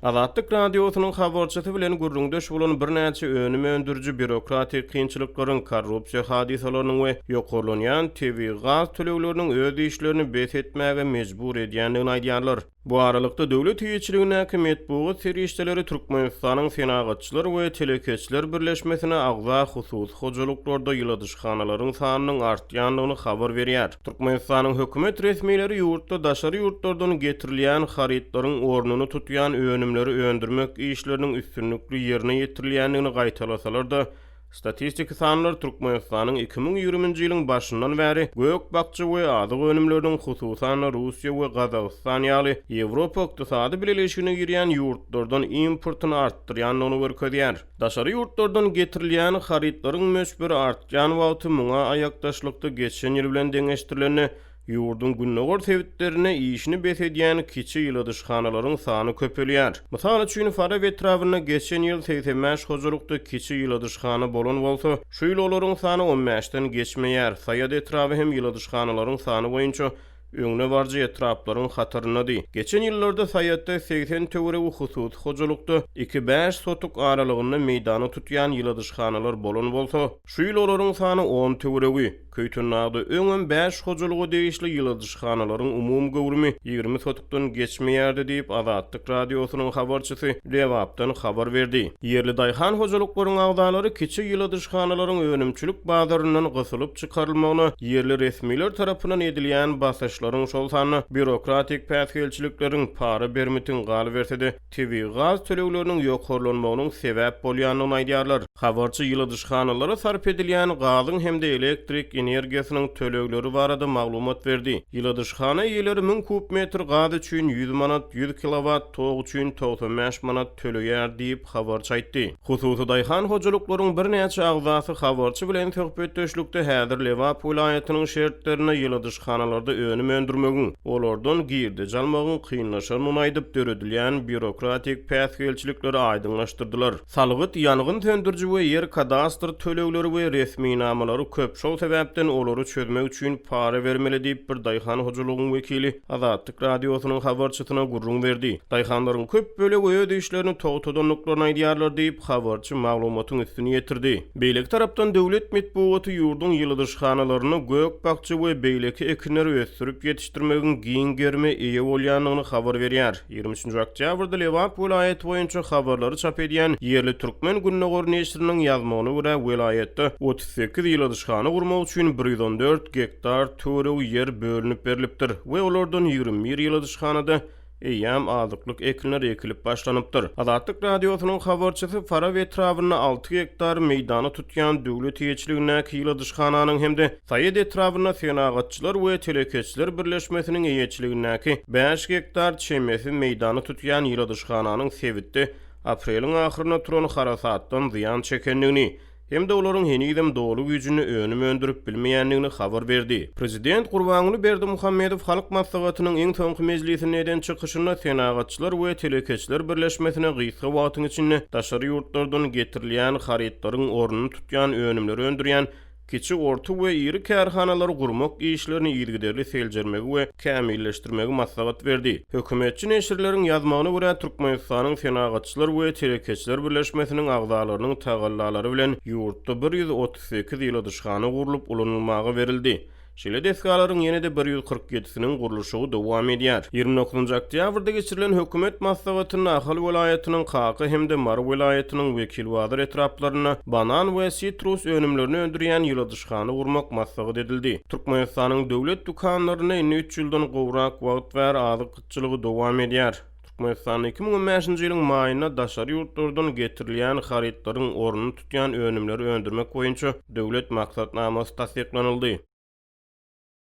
Azatlyk Radiosynyň habarçysy bilen gürrüňdeş bolan birnäçe önüm öndüriji býurokratik kynçylyklaryň, korrupsiýa hadysalarynyň we ýokarlanýan tebigy gaz tölegleriniň öz işlerini bes etmäge mejbur edýändigini aýdýarlar. Bu aralykda, döwlet eýeçiligindäki metbugat serişdeleri Türkmenistanyň Senagatçylar we telekeçiler birleşmesine agza hususy hojalyklarda ýyladyşhanalaryň sanynyň artýandygyny habar berýär. Türkmenistanyň hökümet resmileri ýurtda daşary ýurtlardan getirilýän harytlaryň ornuny tutýan önümleri öndürmek işleriniň üstünlikli ýerine ýetirilýändigini gaýtalasalar-da, statistiki sanlar Türkmenistanyň 2020-nji ýylyň başyndan bäri gök-bakja we azyk önümleriniň, hususan-da, Russiýa we Gazagystan ýaly Ýewropa Ykdysady Bileleşigine girýän ýurtlardan importyny artdyrýandygyny görkezýär. Daşary ýurtlardan getirilýän harytlaryň möçberi artýan wagty muňa aýakdaşlykda geçen ýyl bilen deňeşdirilende ýurduň gündogar sebitlerinde işini bes edýän kiçi ýyladyşhanalaryň sany köpelýär. Mysal üçin, Farap etrabynda geçen ýyl 85 hojalykda kiçi ýyladyşhana bolan bolsa, şu ýyl olaryň sany on bäşden geçmeýär. Saýat etraby hem ýyladyşhanalaryň sany boýunça öňdebaryjy etraplaryň hataryndady. Geçen ýyllarda Saýatda 80 töweregi hususy hojalykda iki-bäş sotuk aralygynda meýdany tutýan ýyladyşhanalar bolan bolsa, şu ýyl olaryň sany on töweregi. Köýtendagda öňem bäş hojalyga degişli ýyladyşhanalaryň umumy göwrümi 20 sotukdan geçmeýärdi diýip, Azatlyk Radiosynyň habarçysy Lebapdan habar berdi. Ýerli daýhan hojalyklaryň agzalary kiçi ýyladyşhanalaryň önümçilik bazaryndan gysylyp çykarylmagyna ýerli resmiler tarapyndan edilýän basyşlaryň, şol sanda býurokratik päsgelçilikleriň, para-bermitiň, galyberse-de, tebigy gaz tölegleriniň ýokarlanmagynyň sebäp bolýandygyny aýdýarlar. Habarçy ýyladyşhanalara sarp edilýän gazyň hem-de elektrik energiýasynyň tölegleri barada maglumat berdi. Ýyladyşhana eýeleri 1000 kub metr gaz üçin 100 manat, 100 kilowat tok üçin 95 manat töleýär diýip, habarçy aýtdy. Hususy daýhan hojalyklaryň birnäçe agzasy habarçy bilen söhbetdeşlikde häzir Lebap welaýatynyň şertlerinde ýyladyşhanalarda önüm öndürmegiň, olardan girdeji almagyň kynlaşandygyny aýdyp, döredilýän býurokratik päsgelçilikleri aýdyňlaşdyrdylar. Salgyt, ýangyn söndüriji we ýer kadastr tölegleri we resminamalary köp, şol sebäpden olary çözmek üçin para bermeli diýip, bir daýhan hojalygyň wekili Azatlyk Radiosynyň habarçysyna gürrüň berdi. Daýhanlaryň köp bölegi öz işlerini togtadandyklaryny aýdýarlar diýip, habarçy maglumatyň üstüni ýetirdi. Beýleki tarapdan, döwlet metbugaty ýurduň ýyladyşhanalarynda gök-bakja we beýleki ekinleri ösdürip ýetişdirmegiň giň gerime eýe bolýandygyny habar berýär. 23-nji oktýabrda Lebap welaýaty boýunça habarlary çap edýän ýerli Türkmen gündogar neşiriniň ýazmagyna görä, welaýatda 38 ýyladyşhana gurmak üçin 114 gektar töweregi ýer bölünip berlipdir we olardan 21 ýyladyşhanada eýýäm azyklyk ekinler ekilip başlanypdyr. Azatlyk Radiosynyň habarçysy Farap etrabynda alty gektar meýdany tutýan döwlet eýeçiligindäki ýyladyşhananyň hem-de Saýat etrabynda Senagatçylar we telekeçiler birleşmesiniň eýeçiligindäki bäş gektar çemesi meýdany tutýan ýyladyşhananyň sebitde apreliň ahyrynda turan harasatdan zyýan çekendigini hem-de olaryň henizem doly güýjünde önüm öndürip bilmeýändigini habar berdi. Prezident Gurbanguly Berdimuhamedow Halk Maslahatynyň iň soňky mejlisinde eden çykyşynda Senagatçylar we telekeçiler birleşmesine gysga wagtyň içinde daşary ýurtlardan getirilýän harytlaryň ornuny tutýan önümleri öndürýän kiçi, orta we iri kärhanalary gurmak işlerini yzygiderli seljermegi we kämilleşdirmegi maslahat berdi. Hökümetçi neşirleriň ýazmagyna görä, Türkmenistanyň Senagatçylar we telekeçiler birleşmesiniň agzalarynyň tagallalary bilen ýurtda 138 ýyladyşhana gurlup ulanylmaga berildi. Şeýle desgalaryň ýene-de bir 147-siniň gurluşygy dowam edýär. 29-njy oktýabrda geçirilen hökümet maslahatynda Ahal welaýatynyň Kaka hem-de Mary welaýatynyň Wekilbazar etraplarynda banan we sitrus önümlerini öndürýän ýyladyşhana gurmak maslahat edildi. Türkmenistanyň döwlet dükanlarynda indi üç ýyldan gowrak wagt bäri azyk gytçylygy dowam edýär. Türkmenistanda 2015-nji ýylyň maýynda daşary ýurtlardan getirilýän harytlaryň ornuny tutýan önümleri öndürmek boýunça döwlet maksatnamasy tassyklanyldy.